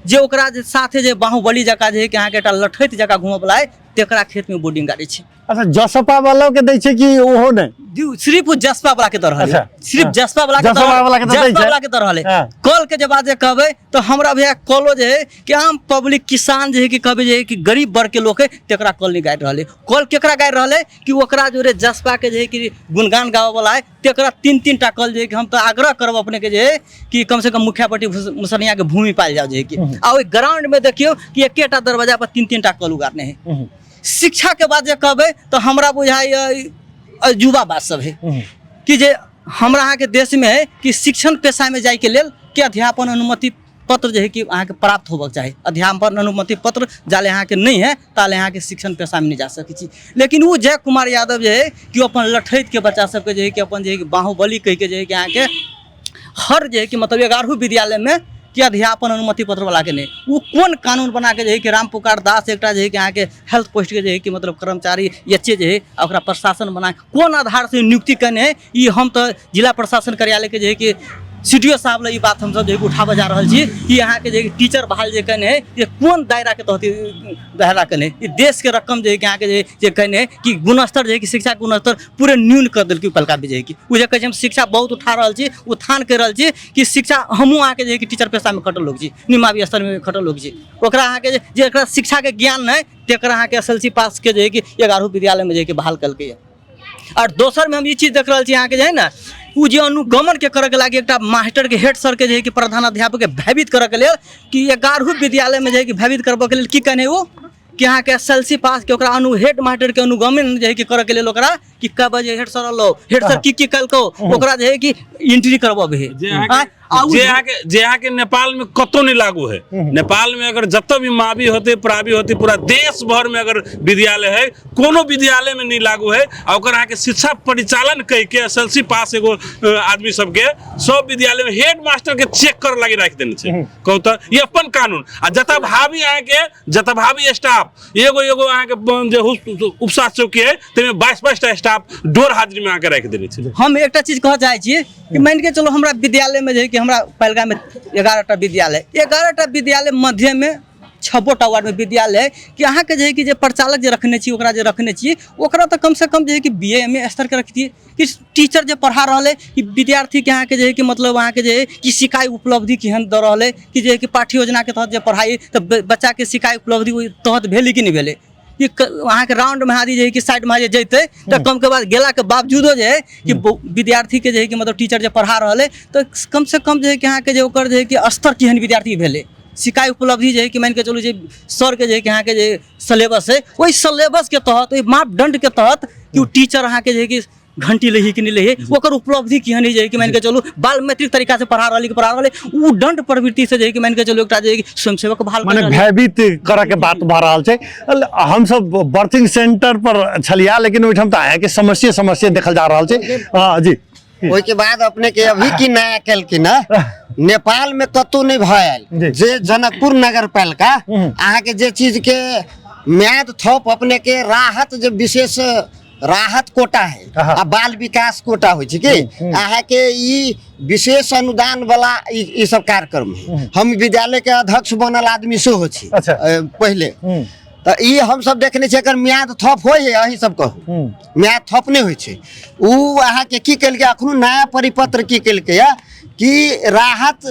जे ओकरा जे साथे जे बाहुबली जकाँ जे है कि अहाँके एकटा लठैत जकाँ घूमऽ वाला है, तकरा खेतमे बोर्डिंग गाड़ै छै। अच्छा, जसपा वाला के दै छै कि ओहो नहि? सिर्फ ओ जसपा वाला के दऽ रहल है। अच्छा। सिर्फ जसपा वाला के जसपा वाला के तऽ दै जसपा छै। वाला के दऽ रहल है। कल के जे बात जे कहबै तऽ हमरा भैया कलो जे है कि आम पब्लिक किसान जे है कि कहबै जे है कि गरीब वर्ग के लोक है, तकरा कल नहि गाड़ि रहल है। कल केकरा गाड़ि रहल है? कि ओकरा जोरे जसपा के जे है कि गुणगान गाबऽ वाला है, तकरा 3-3 टा कल जे है कि हम तऽ आग्रह करब अपने के जे है कि कम से कम मुखियापट्टी मुसरनिया के भूमि पायल जाओ जे है कि। आ ओहि ग्राउंड में देखियौ कि एकेटा दरवाजा पर 3-3 टा कल उगारने है। शिक्षा के बात जे कहबै तऽ हमरा बुझाइए अजूबा बात सब है कि जे हमरा अहाँके देशमे है कि शिक्षण पेशामे जाइके लेल कि अध्यापन अनुमति पत्र जे है कि अहाँके प्राप्त होबक चाही। अध्यापन अनुमति पत्र जाले अहाँके नहि है ताले अहाँके शिक्षण पेशामे नहि जा सकै छी। लेकिन ओ जय कुमार यादव जे है कि ओ अपन लठैतके बच्चा सबके जे है कि अपन जे है कि बाहुबली कहिके जे है कि अहाँके हर जे है कि मतलब 11 विद्यालयमे कि अध्यापन अनुमति पत्र वाला के नहीं, वो कोन कानून बना के जे है कि राम पुकार दास एकटा जे है कि अहाँके हेल्थ पोस्ट के जे है कि मतलब कर्मचारी एचे जे है ओकरा प्रशासन बना कोन आधार से नियुक्ति केने है? ई हम तऽ जिला प्रशासन कार्यालय के जे है कि सी डी ओ साहब लए ई बात हमसब जे है कि उठाबऽ जा रहल छी कि अहाँके जे टीचर बहाल जे केने है, जे कोन दायरा के तहत ई दायरा केने है? ई देश के रकम जे है कि अहाँके जे केने है कि गुणस्तर जे है कि शिक्षा गुणस्तर पूरे न्यून कर देलकै पहिलका भी जे है कि ओ जे कहै छै हम शिक्षा बहुत उठा रहल छी, उत्थान करि रहल छी, कि शिक्षा हमहूँ अहाँके जे है कि टीचर पेशामे खटल लोक छी, निमावी स्तरमे खटल लोक छी, ओकरा अहाँके जे जेकरा शिक्षाके ज्ञान नहि तकरा अहाँके एस एल सी पासके जे है कि 11 विद्यालयमे जे है कि बहाल केलकैए। आओर दोसरमे हम ई चीज देख रहल छी अहाँके जे है ने ओ जे अनुगमनके करऽके लागि एकटा मास्टरके हेड सरके जे है कि प्रधानाध्यापकके भयभीत करऽके लेल कि 11 विद्यालयमे जे है कि भयभीत करबऽके लेल की कहने ओ कि अहाँके एस एल सी पासके ओकरा अनु हेड मास्टरके अनुगमन जे है कि करऽके लेल ओकरा कि कए बजे हेड सर अलो, हेड सर की की कलको, ओकरा जे है कि एंट्री करबऽ है। जे अहाँके नेपाल में कतौ नहीं लागू है। नेपाल में अगर जतऽ भी मावी होते प्रावी होते पूरा देश भर में अगर विद्यालय है कोनो विद्यालय में नहीं लागू है। आ ओकर अहाँके शिक्षा परिचालन कह के एस एल सी पास एगो आदमी सबके सब विद्यालय में हेड मास्टर के चेक कर लागी राखि देने छै। कहू तऽ ई अपन कानून। आ जतऽ भावी अहाँके जतऽ भावी स्टाफ एगो एगो अहाँके जे उपस्वास्थ्य चौकी है ताहिमे 22-22 टा स्टाफ डोर हाजिरी में अहाँके राखि देने छै। हम एकटा चीज कहऽ चाहै छी कि मानि के चलू हमरा विद्यालय में जे है कि हमरा पहिलका में 11 टा विद्यालय, 11 टा विद्यालय मध्य में 6 टा वार्ड में विद्यालय है कि अहाँके जे है कि जे प्रचालक जे रखने छी ओकरा जे रखने छी ओकरा तऽ कम से कम जे है कि बी ए एम ए स्तर के रखतियै कि टीचर जे पढ़ा रहल है कि विद्यार्थी के अहाँके जे है कि मतलब अहाँके जे है कि सिकाइ उपलब्धि केहन दऽ रहल है कि जे है कि पाठ्य योजना के तहत जे पढ़ाइ तऽ बच्चा के सिकाइ उपलब्धि ओहि तहत भेलै कि नहि भेलै। कि अहाँके राउंड में हादी जे है कि साइड में जे जैते तऽ कम के बाद गेला के बावजूदो जे है कि विद्यार्थी के जे है कि मतलब टीचर जे पढ़ा रहल है तऽ कम से कम जे है कि अहाँके जे ओकर जे है कि स्तर केहन विद्यार्थी भेलै, सिकाइ उपलब्धि जे है कि मानि के चलू जे सर के जे है कि अहाँके जे सिलेबस है ओहि सिलेबस के तहत ओहि मापदंड के तहत कि ओ टीचर अहाँके जे है कि घंटी लही कि नहीं लही, ओकर उपलब्धि केहन है जे है कि मानि के चलू बाल मैत्रिक तरीका से पढ़ा रहल है कि पढ़ा रहल है, ओ दंड प्रवृत्ति से जे है कि मानि के चलू एकटा जे है कि स्वयंसेवक बहाल माने कर रहल है। भयभीत करऽ के बात भऽ रहल छै। हमसब बर्थिंग सेंटर पर छलिया लेकिन ओहिठाम तऽ अहाँके समस्ये समस्ये देखल जा रहल छै। हँ जी। ओहिके बाद अपने के अभी की नया केलखिन है नेपाल में कतौ नहीं भयल जे जनकपुर नगर पालिका अहाँके जे चीज के म्याद थप अपने के राहत जे विशेष राहत कोटा है आ बाल विकास कोटा होइ छै कि अहाँके ई विशेष अनुदान वाला ई सब कार्यक्रम है। हम विद्यालय के अध्यक्ष बनल आदमी सेहो छी पहिले तऽ ई हमसब देखने छियै एकर म्याद थप होइ है, अहीं सब कहू म्याद थप नहि होइ छै। उ अहाँके की केलकै अखनो नया परिपत्र की केलकै है कि राहत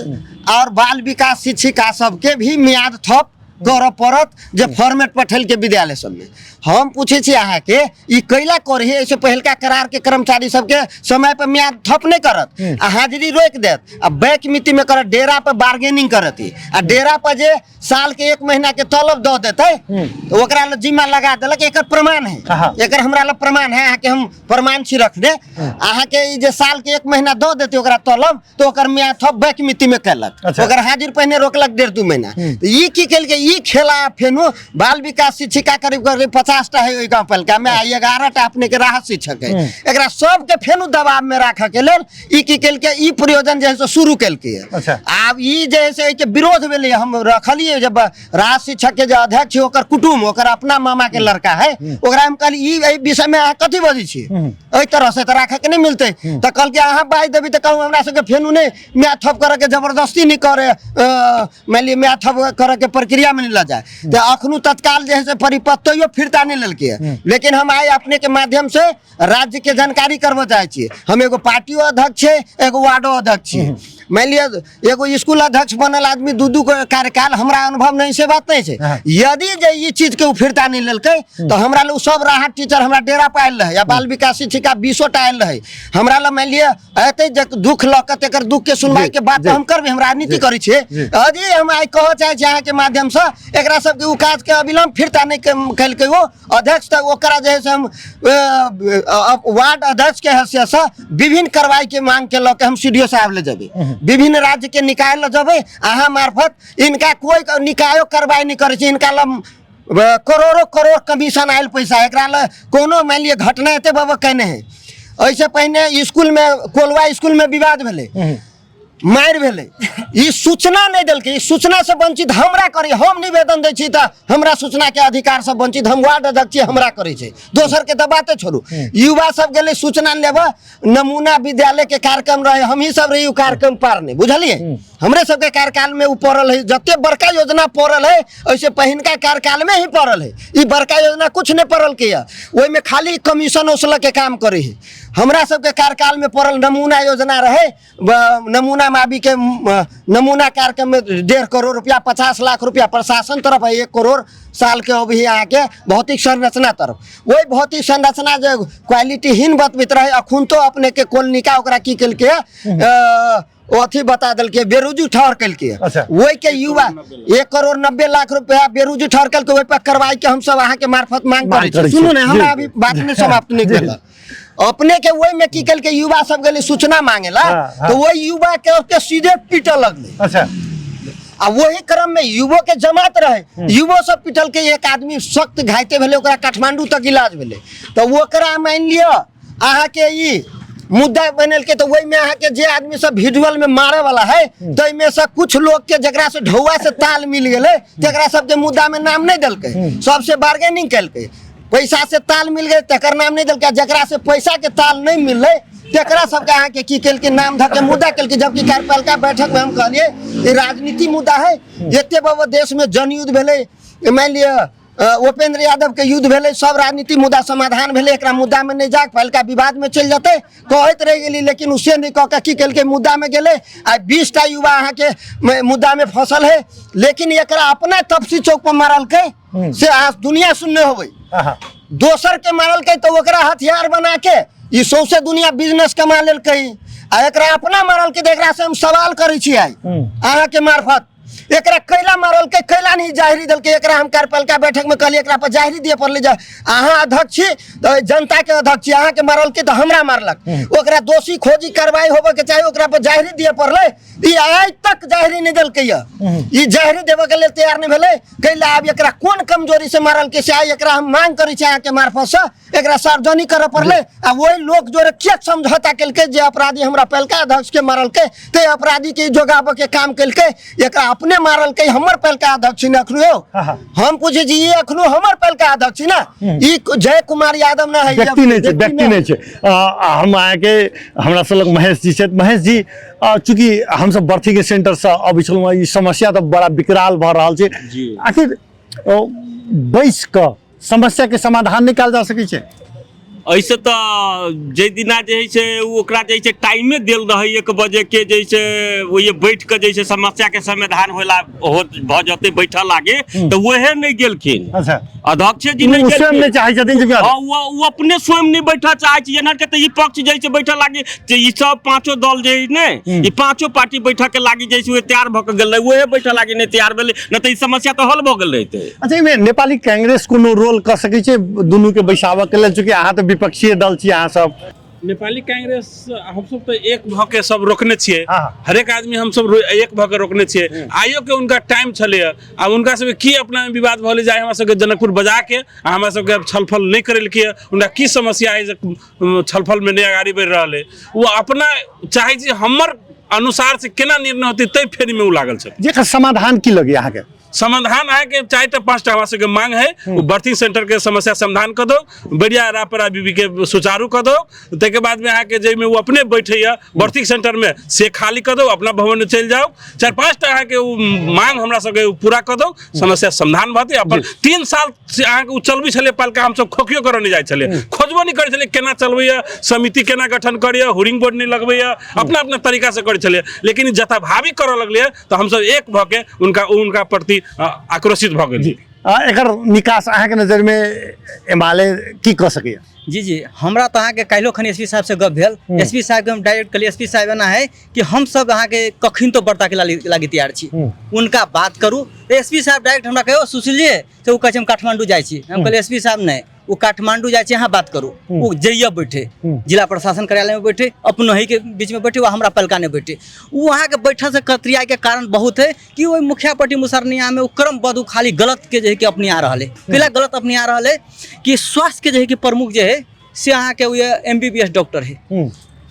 और बाल विकास शिक्षिका सबके भी म्याद थप करऽ पड़त जे फॉर्मेट पठेलकै विद्यालय सबमे। हम पूछै छी अहाँके ई कैला करै है? एहिसँ पहिलका करार के कर्मचारी सबके समय पर म्याद थप नहि करत आ हाजिरी रोकि देत आ बैक मिति में करत, डेरा पर बार्गेनिंग करत आ डेरा पर जे साल के 1 महीना के तलब दऽ देतै तऽ ओकरा लग जिम्मा लगा देलक। एकर प्रमाण है, एकर हमरा लग प्रमाण है, अहाँके हम प्रमाण छी रखने। अहाँके ई जे साल के 1 महीना दऽ देतै ओकरा तलब तऽ ओकर म्याद थप बैक मिति में केलक, ओकर हाजिर पहिने रोकलक 1.5-2 महीना। तऽ ई की केलकै? ई खेला फेनो बाल विकास शिक्षिका करीब करीब 50 टा है ओहि गाँव पालिका में आ 11 टा अपने के राहत शिक्षक है। एकरा सबके फेनो दबाव में राखऽ के लेल ई की केलकै, ई प्रयोजन जे है से शुरू केलकै। अच्छा। आब ई जे है से एहिके विरोध भेलै। हम रखलियै जब राहत शिक्षक के जे अध्यक्ष है ओकर कुटुम्ब, ओकर अपना मामा के लड़का है, ओकरा हम कहली ई एहि विषय में अहाँ कथी बजै छी, एहि तरह से तऽ राखऽ के नहि मिलतै। तऽ कहलकै अहाँ बाजि देबै तऽ कहू हमरा सबके फेनो नहि माय थप करऽ के जबरदस्ती नहि करे, मानि लिअ माय थप करऽ के प्रक्रिया में नहि लऽ जाए। तऽ अखनो तत्काल जे है से परिपत्र तैयो फिरता नहि लेलकै। लेकिन हम आइ अपने के माध्यम से राज्य के जानकारी करबऽ चाहै छियै, हम एगो पार्टियो अध्यक्ष छियै, एगो वार्डो अध्यक्ष छियै। मानि लिअ एगो स्कूल अध्यक्ष बनल आदमी दू दू गो कार्यकाल हमरा अनुभव नहीं से बात नहीं छै। यदि जे ई चीज के ओ फिरता नहीं लेलकै तऽ हमरा लग सब राहत टीचर हमरा डेरा पर आयल रहै, या बाल विकास शिक्षिका 20 टा आयल रहै हमरा लग। मानि लिअ एतै जे दुख लऽ कऽ तेकर दुख के सुनवाई के बात तऽ हम करबै, हम राजनीति करै छियै। यदि हम आइ कहऽ चाहै छी अहाँके माध्यमसँ एकरा सबके ओ काज के अविलंब फिरता नहि केलकै ओ अध्यक्ष, तऽ ओकरा जे है से हम वार्ड अध्यक्ष के हैसियत से विभिन्न कार्रवाई के मांग के लऽ के हम सी साहब ले जेबै, विभिन्न राज्य के निकाय लऽ जेबै अहाँ मार्फत। इनका कोई निकायो कार्रवाई नहीं करै छै। इनका लग करोड़ों करोड़ कमीशन आयल पैसा, एकरा लग कोनो मानि लिअ घटना एते बाबा केने है। एहिसँ पहिने स्कूल में, कोलवा स्कूल में विवाद भेलै, मारि भेलै, ई सूचना नहि देलकै। ई सूचना से वंचित हमरा करै, हम निवेदन दै छी तऽ हमरा सूचना के अधिकार से वंचित, हम वार्ड अध्यक्ष छी, हमरा करै छै, दोसर के तऽ बाते छोड़ू। युवा सब गेलै सूचना लेबऽ, नमूना विद्यालय के कार्यक्रम रहे, हमही सब रही ओ कार्यक्रम पार नहि, बुझलियै? हमरे सबके कार्यकाल में ओ पड़ल है। जते बड़का योजना पड़ल है ओहिसे पहिनका कार्यकाल में ही पड़ल है, ई बड़का योजना कुछ नहीं पड़ल के यऽ, ओहिमे खाली कमीशन ओसलऽ के काम करै है। हमरा सबके कार्यकाल में पड़ल नमूना योजना रहे, नमूना माबी के नमूना कार्यक्रम में 1.5 करोड़ रुपया, 50 लाख रुपया प्रशासन तरफ है, 1 करोड़ साल के अभी अहाँके भौतिक संरचना तरफ। वही भौतिक संरचना जे क्वालिटीहीन बतबैत रहे, अखन तो अपने के कोलनिका ओकरा की केलकै, ओ अथी बता देलकै, बेरुजू ठहर केलकै। अच्छा। ओहि के युवा 1 करोड़ 90 लाख रुपया बेरुजू ठहर केलकै, ओहि पर कार्रवाई के हमसब अहाँके मार्फत मांग मांग करै करै छी। छी। सुनू ने, हमरा जी। अभी बात नहि समाप्त नहि जी। भेल। अपने के ओहि में की केलकै, युवा सब गेलै सूचना मांगे ला, हाँ, हाँ। तो वही युवा के के सीधे पीटऽ लगलै। अच्छा। आ वही क्रम में युवो के जमात रहे, युवो सब पिटल के एक आदमी सख्त घायते भेलै, ओकरा काठमांडू तक इलाज भेलै। तऽ ओकरा मानि लिअ अहाँके ई मुद्दा बनेलकै, तऽ ओहिमे अहाँके जे आदमी सब विजुअल में मारे वाला है ताहिमे से कुछ लोग के जकरा से ढौआ से ताल मिल गेलै तकरा सबके मुद्दा में नाम नहि देलकै, सबसे बार्गेनिंग केलकै, पैसा से ताल मिल गेलै तकर नाम नहि देलकै, जकरा से पैसा के ताल नहि मिललै तकरा सबके अहाँके की केलकै, नाम धऽ के मुद्दा केलकै। जबकि कार्यपालिका बैठक में हम कहलियै ई राजनीति मुद्दा है, एते बाबा देश में जनयुद्ध भेलै, मानि लिअ उपेंद्र यादव के युद्ध भेलै, सब राजनीति मुद्दा समाधान भेलै, एकरा मुद्दा में नहि जाके पहिलका विवाद में चलि जेतै कहैत रहि गेली, लेकिन उसे नहि कऽ के की केलकै, मुद्दा में गेलै। आ 20 टा युवा अहाँके मुद्दा में फसल है, लेकिन एकरा अपना तपसी चौक पर मारलकै से अहाँ दुनिया सुनने होबै। दोसर के मारलकै तऽ ओकरा हथियार बना के ई सौंसे दुनिया बिजनेस कमा लेलकै, आ एकरा अपना मारलकै तऽ एकरा से हम सवाल करै छी आइ अहाँके मार्फत, एकरा कैला मारलकै, कैला नहीं जाहिरी देलकै। एकरा हम कार्यपालिका बैठक में कहलियै एकरा पर जाहिरी दिए पड़लै, जे अहाँ अध्यक्ष छी तऽ जनता के अध्यक्ष छी, अहाँके मारलकै तऽ हमरा मारलक, ओकरा दोषी खोजी कार्रवाई होबऽ के चाही, ओकरा पर जाहिरी दिए पड़लै। ई आइ तक जाहिरी नहि देलकै यऽ, ई जाहिरी देबऽ के लेल तैयार नहि भेलै। कैला आब एकरा कोन कमजोरी से मारलकै से आइ एकरा हम मांग करै छी अहाँके मार्फत से, एकरा सार्वजनिक करऽ पड़लै। आ ओहि लोक जोरे किएक समझौता केलकै जे अपराधी हमरा पहिलका अध्यक्ष के मारलकै ते अपराधी के जोगाबऽ के काम केलकै, एकरा अपने मारलकै हमर पहिलका अध्यक्ष ने अखनो। हम पूछै छी ई अखनो हमर पहिलका अध्यक्ष ने, ई जय कुमार यादव ने है, व्यक्ति नहि छै, व्यक्ति नहि छै। हम अहाँके हमरा सब लग महेश जी छथि। महेश जी, चूँकि हमसब बर्थी के सेंटर से अबै छलहुँ, ई समस्या तऽ बड़ा विकराल भऽ रहल छै, आखिर बैस कऽ समस्या के समाधान निकाल जा सकै छै? एहिसँ तऽ जाहि दिना जे हइ से ओ ओकरा जे हइ से टाइमे देल रहै 1 बजे के, जे हइ से ओहिए बैठ कऽ जे हइ से समस्याके समाधान होला हो भऽ जेतै बैठऽ लागे, तऽ ओहे नहि गेलखिन। अच्छा। अध्यक्ष जी नहि ओ स्वयं गेलखिन। नहि चाहै छथिन जे हँ, ओ अपने स्वयं नहि बैठऽ चाहै छै। एना के तऽ ई पक्ष जे छै बैठऽ लागी तऽ ई सब पांचो दल जे है ने, ई पांचो पार्टी बैठऽ के लागी जे छै ओ तैयार भऽ के गेलै, ओहे बैठऽ लागी नहि तैयार भेलै, नहि तऽ ई समस्या तऽ हल भऽ गेल रहितै। अच्छा, एहिमे नेपाली कांग्रेस कोनो रोल कऽ सकै छै दुनू के बैसाबऽ के लेल? चूँकि अहाँ तऽ विपक्षीय दल छी अहाँ सब। नेपाली कांग्रेस हमसब तऽ एक भऽ के सब रोकने छियै। हाँ। हरेक आदमी हमसब एक भऽ के रोकने छियै। आइयो के उनका टाइम छलैया, आब उनका सबके की अपना में विवाद भऽ गेलै जे आइ हमरा सबके जनकपुर बजा के आ हमरा सबके आब छलफल नहि करेलकै। उनका की समस्या है जे छलफल में नहि अगाड़ी बढ़ि रहल है? ओ अपना चाहै छै हमर अनुसार से केना निर्णय होतै, तै फेरी में ओ लागल छथिन। जेकर समाधान की लगैया अहाँके? समाधान अहाँके 4टा 5टा हमरा सबके मांग है। ओ बर्थिंग सेंटर के समस्या समाधान कऽ दो, बढ़िया रापरा बीबी के सुचारू कऽ दो, ताहिके बाद में अहाँके जाहिमे ओ अपने बैठैया बर्थिंग सेंटर में से खाली कऽ दो, अपना भवन में चलि जाओ। 4-5टा अहाँके ओ मांग हमरा सबके ओ पूरा कऽ दो, समस्या समाधान भऽ अपन 3 साल से अहाँके ओ चलबै छलै पालिका, हमसब खोखियो करऽ नहि जाइ छलै, खोजबो नहि करै छलै केना चलबैया, समिति केना गठन करैया, होर्डिंग बोर्ड नहि लगबैया, अपना अपना तरीका से करै छलै। लेकिन जथाभावी करऽ लगलै तऽ हमसब एक भऽ के उनका प्रति आक्रोशित भऽ गेलियै। एकर निकास अहाँके नजरिमे एमाले की कऽ सकैया? जी जी, हमरा तऽ अहाँके काल्हिो खन एस पी साहब से गप भेल। एस पी साहबके हम डायरेक्ट कहलियै, एस पी साहब एना है कि हमसब अहाँके कखन तो वार्ताके लागी तैयार छी, उनका बात करू। तऽ एस पी साहब डायरेक्ट हमरा कहियो सुशील जी, तऽ ओ कहै छै हम काठमांडू जाइ छी। हम कहलियै एस पी साहब नहि, ओ काठमांडू जाइ छै, अहाँ बात करू। ओ जइए बैठे जिला प्रशासन कार्यालय में बैठे, अपनो ही के बीच में बैठे, वो हमरा पलका नहीं बैठे। वो अहाँ के बैठे से कतरिया के कारण बहुत है कि ओहि मुखियापट्टी मुसरनिया में वो क्रमबद्ध खाली गलत के जे है कि अपने आ रहा है। कैला गलत अपने आ रहा है कि स्वास्थ्य के जे है कि प्रमुख जे है से अहाँ के M B B S doctor है,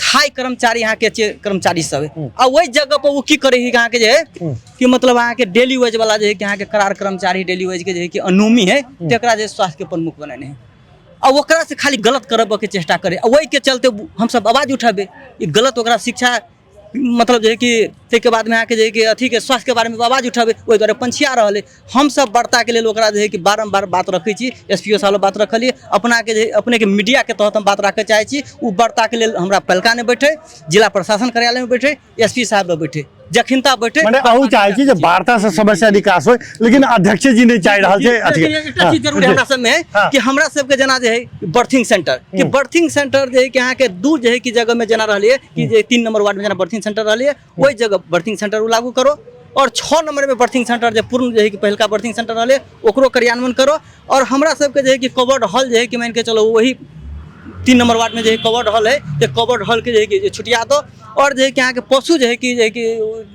थाई कर्मचारी अहाँ के कर्मचारी सब है। आ वही जगह पर वो की करे है अहाँ के जे है कि मतलब अहाँ के डेली वेज वाला जे है कि अहाँ के करार कर्मचारी डेली वेज के जे है कि अनोमी है, तकरा जे स्वास्थ्य के प्रमुख बनेने है आ ओकरा से खाली गलत करब के चेष्टा करे। आ वही के चलते हमसब आवाज उठाबे ई गलत ओकरा शिक्षा मतलब जे है कि ताहिके बादमे अहाँके जे है कि अथीके स्वास्थ्यके बारेमे आवाज उठाबै, ओहि दुआरे पंछिया रहल है। हमसब वार्ताके लेल ओकरा जे है कि बारम्बार बात रखै छी, एस पी ओ साहब बात रखलियै, अपनाके जे अपनेके मीडियाके तहत हम बात राखऽ चाहै छी। ओ वार्ताके लेल हमरा पलका नहि बैठे, जिला प्रशासन कार्यालयमे बैठे, एस पी साहब लग बैठे, जखिनता बैठे। मने अहू चाहै छी जे वार्ता से समस्या निकास होय, लेकिन अध्यक्ष जी नहि चाहि रहल छै अथी। एकटा चीज जरूर हमरा सबमे है कि हमरा सबके जेना जे है बर्थिंग सेंटर, कि बर्थिंग सेंटर जे है कि अहाँके दूर जे है कि जगह में जेना रहलियै कि जे 3 नंबर वार्ड में जेना बर्थिंग सेंटर रहलियै, ओहि जगह बर्थिंग सेंटर ओ लागू करो। और 6 नंबर में बर्थिंग सेंटर जे पूर्ण जे है कि पहिलका बर्थिंग सेंटर रहलै ओकरो कार्यान्वयन करो। और हमरा सबके जे है कि कवर्ड हॉल जे है कि मानि के चलो वही 3 नंबर वार्ड में जे है कवर्ड हॉल है, जे कवर्ड हॉल के जे है कि छुटिया दो। और जे है कि अहाँके पशु जे है कि जे है कि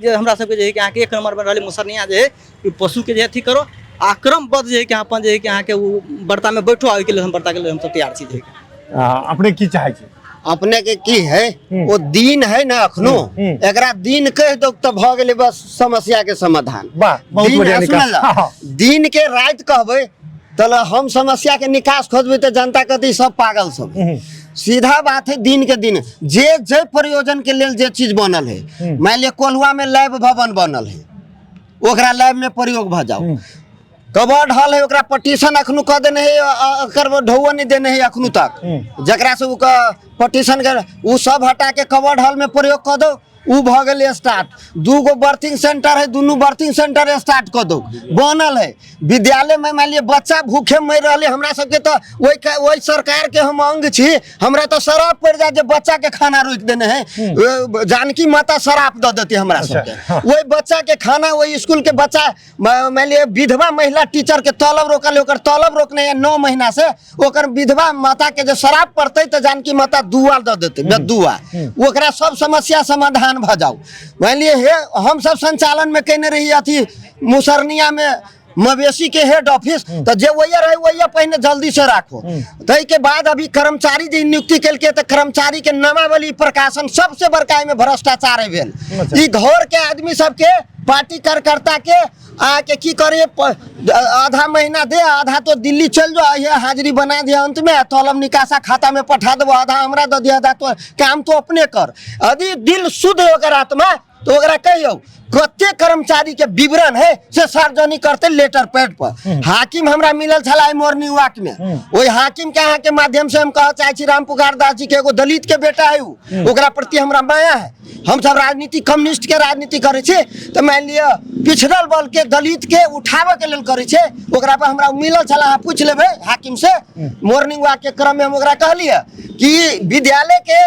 जे हमरा सबके जे है कि अहाँके 1 नंबर में रहलै मुसरनिया जे है पशु के जे अथी करो आ क्रमबद्ध जे है कि अहाँ अपन जे है कि अहाँके ओ वार्ता में बैठो। ओहिके लेल हम वार्ता के लेल हमसब तैयार छी। जे है अपने की चाहै छी? अपने के की है वो दिन है ना अखनो, एकरा दिन कह दो तो भ गेलै बस समस्या के समाधान। वाह, बहुत दिन बढ़िया है, निकास। सुनल? हाँ। दिन के रात कहबै तो हम समस्या के निकास खोजबै तो जनता कहते सब पागल सब। सीधा बात है, दिन के दिन जे जे प्रयोजन के लेल जे चीज बनल है, मान लिअ कोल्हुआ में लैब भवन बनल है, ओकरा लैब में प्रयोग भ जाओ। कवर्ड हॉल है, ओकरा पटिशन अखनु कऽ देने है, एकर ढौआ नहीं देने है अखनु तक, जकरा से ओकर पटिशन के उ सब हटा के कवर्ड हॉल में प्रयोग कऽ दो, उ भऽ गेलै स्टार्ट। 2 गो बर्थिंग सेंटर है, दुनू बर्थिंग सेंटर स्टार्ट कऽ दो, बनल है। विद्यालय में मान लिअ बच्चा भूखे मरि रहलै, हमरा सबके तऽ ओहि सरकार के हम अंग छी, हमरा तऽ शराब पड़ि जायत जे बच्चा के खाना रोकि देने है, जानकी माता शराब दऽ देती हमरा सबके। ओहि बच्चा के खाना, ओहि स्कूल के बच्चा मान लिअ विधवा महिला टीचर के तलब रोकल, ओकर तलब रोकने है 9 महीना से, ओकर विधवा माता के जे शराब पड़तै तऽ जानकी माता दुआ दऽ देतै, दुआ, ओकरा सब समस्या समाधान भऽ जाउ। मान लिअ हे हम सब संचालन में केने रही अथी मुसरनिया में मवेशी के हेड ऑफिस, तऽ जे वही रहे वही पहिने जल्दी से राखो। ताहि के बाद अभी कर्मचारी जे नियुक्ति केलकै तऽ कर्मचारी के नामावली प्रकाशन सबसे बड़का एहिमे भ्रष्टाचार भेल। ई घर के आदमी सबके पार्टी कार्यकर्ता के आके की करे, आधा महीना दे, आधा तो दिल्ली चल जाओ, ये हाजिरी बना दिया, अंत में तलब निकासा खाता में पठा देबो, आधा हमरा दऽ दिया, आधा तो काम तो अपने कर। यदि दिल शुद्ध है ओकर आत्मा तो ओकरा कहियौ कते कर्मचारी के विवरण है से सार्वजनिक करते लेटर पैड पर। हाकिम हमरा मिलल छला आइ मॉर्निंग वॉक में, ओहि हाकिम के अहाँ के माध्यम से हम कहऽ चाहै छी, राम पुकार दास जी के एगो दलित के बेटा है उ, ओकरा प्रति हमरा माया है। हम सब राजनीति कम्युनिस्ट के राजनीति करै छी तऽ मानि लिअ पिछड़ल बल के दलित के उठाबऽ के लेल करै छै, ओकरा पर हमरा मिलल छला, अहाँ पूछि लेबै हाकिम से। मॉर्निंग वॉक के क्रम में हम ओकरा कहलियै कि विद्यालय के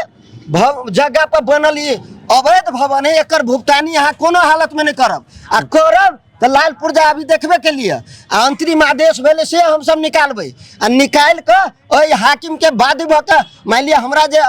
जगह पर बनल ई अवैध भवन है, एकर भुगतानी अहाँ कोनो हालत में नहीं करब, आ करब तऽ लाल पुर्जा अभी देखबे के लिए आ अंतरिम आदेश भेलै से हमसब निकालबै, आ निकालि कऽ ओहि हाकिम के बाध्य भऽ कऽ मानि लिअ हमरा जे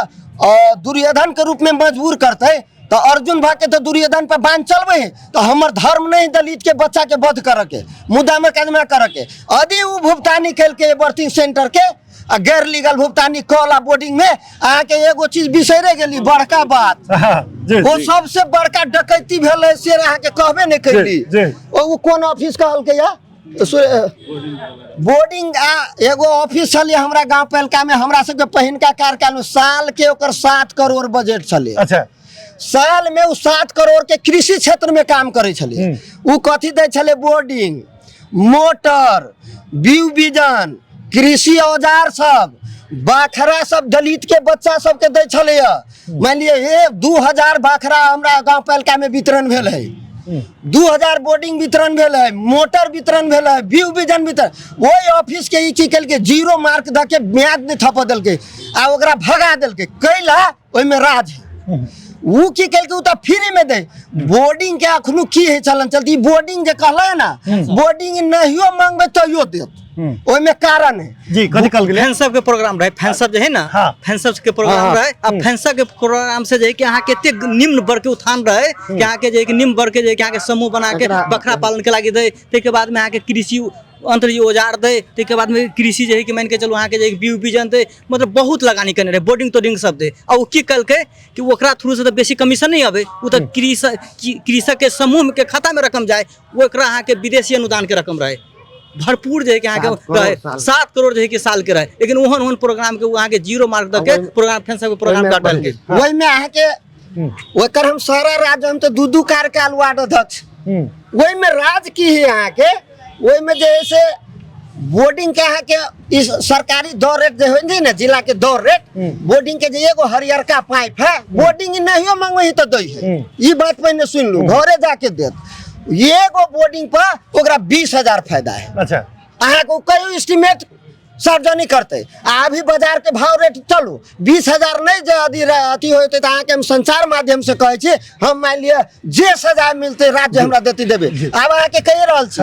दुर्योधन के रूप में मजबूर करते तो अर्जुन भा के तो दुर्योधन पर बांध चलबे है तो हमर धर्म नहीं दलित के बच्चा के वध करे के मुद्दा में कदमा करे के। यदि उ भुगतानी खेल के बर्थिंग सेंटर के आ गैर लीगल भुगतानी कॉल आ बोर्डिंग में अहाँके एगो चीज बिसरे गेली बड़का बात। जी ओ सबसे बड़का डकैती भेलै से अहाँके कहबे नहि कैली। जी। ओ कोन ऑफिस कहलकै या बोर्डिंग आ एगो ऑफिस छलै हमरा गाँव पहिलका में, हमरा सबके पहिनका कार्यकाल में साल के ओकर 7 करोड़ बजट छलै। अच्छा। साल में उ 7 करोड़ के कृषि क्षेत्र में काम करै छलै। उ कथी दै छलै? बोर्डिंग, मोटर, बीज बीजन, कृषि औजार सब, बाखरा सब दलित के बच्चा सबके दै छलैया। मान लिअ हे 2000 बाखरा हमरा गाँव पहिलका में वितरण भेल है, 2000 बोर्डिंग वितरण भेल है, मोटर वितरण भेल है, बीज बीजन वितरण। ओहि ऑफिस के ई की केलकै, 0 मार्क दऽ के म्याद नहि थपऽ देलकै आ ओकरा भगा देलकै। कैला ओहिमे राज है। उ की केलकै, उ तऽ फ्री में दे। बोर्डिंग के अखनो की है चलन चलती, बोर्डिंग जे कहलै ना, बोर्डिंग नहियो मांगबै तैयो देत, ओहिमे कारण है। जी कथी कहल गेलै? फैंसब के प्रोग्राम रहे, फैंसब जे है ना, हाँ। फैंसब के प्रोग्राम हाँ। रहे। आ फैंसब के प्रोग्राम से जे है कि अहाँ के एतेक निम्न वर्ग के उत्थान रहे कि अहाँ के जे है कि निम्न वर्ग के जे है कि अहाँ के समूह बना के बकरा पालन के लागी दे, ताहिके बाद में अहाँ के कृषि अंतर जे औजार दे, ताहिके बाद में कृषि जे है कि मान के चलू अहाँ के जे बीज बीजन दे, मतलब बहुत लगानी केने रहे, बोर्डिंग तोर्डिंग सब दे। आ ओ की केलकै कि ओकरा थ्रू से तऽ बेसी कमीशन नहीं आबै, ओ तऽ कृषक के समूह के खाता में रकम जाए, ओकरा अहाँ के विदेशी अनुदान के रकम रहे भरपूर जे है कि अहाँके रहे 7 करोड़ जे है कि साल के रहे। लेकिन ओहन ओहन प्रोग्राम के अहाँके 0 मार्क दऽ के प्रोग्राम फैंसब के प्रोग्राम काटल। ओहिमे अहाँके ओकर हम सारा राज्य हम तऽ 2-2 कार्यकाल वार्ड अध्यक्ष। ओहिमे राज की है अहाँके, ओहिमे जे है से बोर्डिंग के अहाँके इस सरकारी दर रेट जे होइ ने, जिला के दर रेट बोर्डिंग के जे एगो हरियरका पाइप है, बोर्डिंग नहियो मांगबै तऽ दै है। ई बात पहिने सुनि लू, घरे जाके देत। एगो बोर्डिंग पर ओकरा 20,000 फायदा है। अच्छा। अहाँके कहियो एस्टिमेट सार्वजनिक करते। आ अभी बाजार के भाव रेट चलू 20,000 नहीं जे अथी अथी होते तऽ अहाँके हम संचार माध्यम से कहै छी, हम मान लिअ जे सजा मिलते राज्य हमरा देती देबै। आब अहाँके कहि रहल छी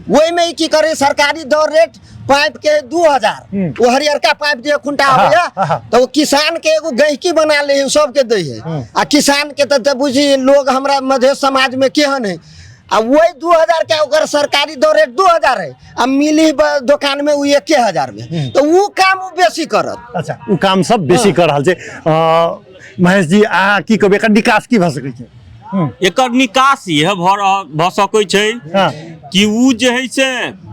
ओहिमे ई की करे, सरकारी दर रेट पाइप के 2000, ओ हरियरका पाइप जे खुंटा आबैया तऽ ओ किसान के एगो गहिकी बना ले है, सबके दै है। आ किसान के तऽ बुझी लोग हमरा मधेश समाज में केहन है, आ वही 2000 के ओकर सरकारी दर रेट 2000 है, आ मिली दोकान में 1000 में, तो वो काम उ बेसी करत। अच्छा, उ काम सब बेसी कर रहल छै। महेश जी अहाँ की कहबै, एकर निकास की भऽ सकै छै? एकर निकास इएह भऽ सकै छै कि उ जे है से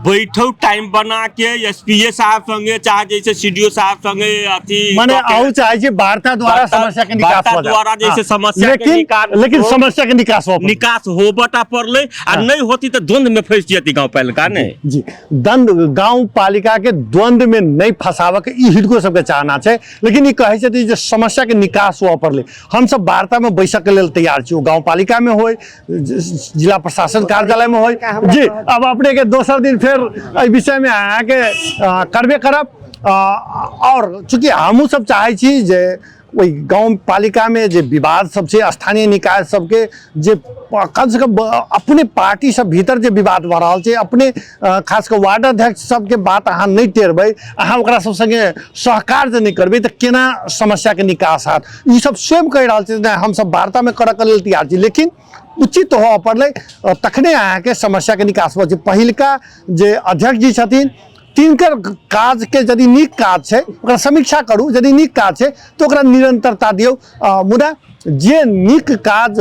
बैठो टाइम बना के एस पी ए साहब संगे चाहे जैसे सी डी ओ साहब संगे अथी माने अहू चाहे छी वार्ता द्वारा समस्या के निकास वार्ता द्वारा जैसे समस्या के निकास लेकिन समस्या के निकास हो निकास होबटा पड़लै, आ नहीं होती तो द्वंद में फंस जेती गांव पालिका ने। जी, द्वंद गांव पालिका के द्वंद में नहीं फंसाबऽ के ई हिनको सबके चाहना छै, लेकिन ई कहै छथिन जे समस्या के निकास हुअ पड़लै। हमसब वार्ता में बैसक के लेल तैयार छी, ओ गांव पालिका में होय, जिला प्रशासन कार्यालय में होय। जी, अब अपने के दोसर दिन फेर एहि विषय में अहाँके करबे करब। और चूँकि हमहूँ सब चाहै छी जे ओहि गाँव पालिका में जे विवाद सब छै, स्थानीय निकाय सबके जे कम से कम अपने पार्टी सब भीतर जे विवाद भऽ रहल छै, अपने खास कऽ वार्ड अध्यक्ष सबके बात अहाँ नहि टेरबै, अहाँ ओकरा सब संगे सहकार्य जे नहि करबै तऽ केना समस्याके निकास हैत। ई सब स्वयं कहि रहल छै नहि हमसब वार्तामे करऽके लेल तैयार छी, लेकिन उचित होअ पड़लै तखने अहाँके समस्याके निकास भऽ छै। पहिलका जे अध्यक्ष जी छथिन तिनकर काजके यदि नीक काज छै ओकरा समीक्षा करू, यदि नीक काज छै तऽ ओकरा निरन्तरता दियौ, मुदा जे नीक काज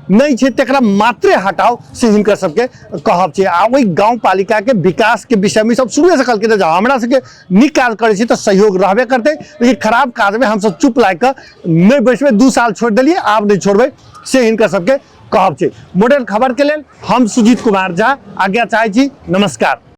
नहि छै तकरा मात्रे हटाउ, से हिनकर सबके कहब छै। आ ओहि गाँव पालिकाके विकासके विषयमे सब शुरुएसँ कहलखिन जे हमरा सबके नीक काज करै छी तऽ सहयोग रहबे करतै, लेकिन खराब काजमे हमसब चुप लागि कऽ नहि बैसबै। 2 साल छोड़ि देलियै, आब नहि छोड़बै, से हिनकर सबके कहब छै। मॉडर्न खबर के लेल हम सुजीत कुमार झा आज्ञा चाहै छी। नमस्कार।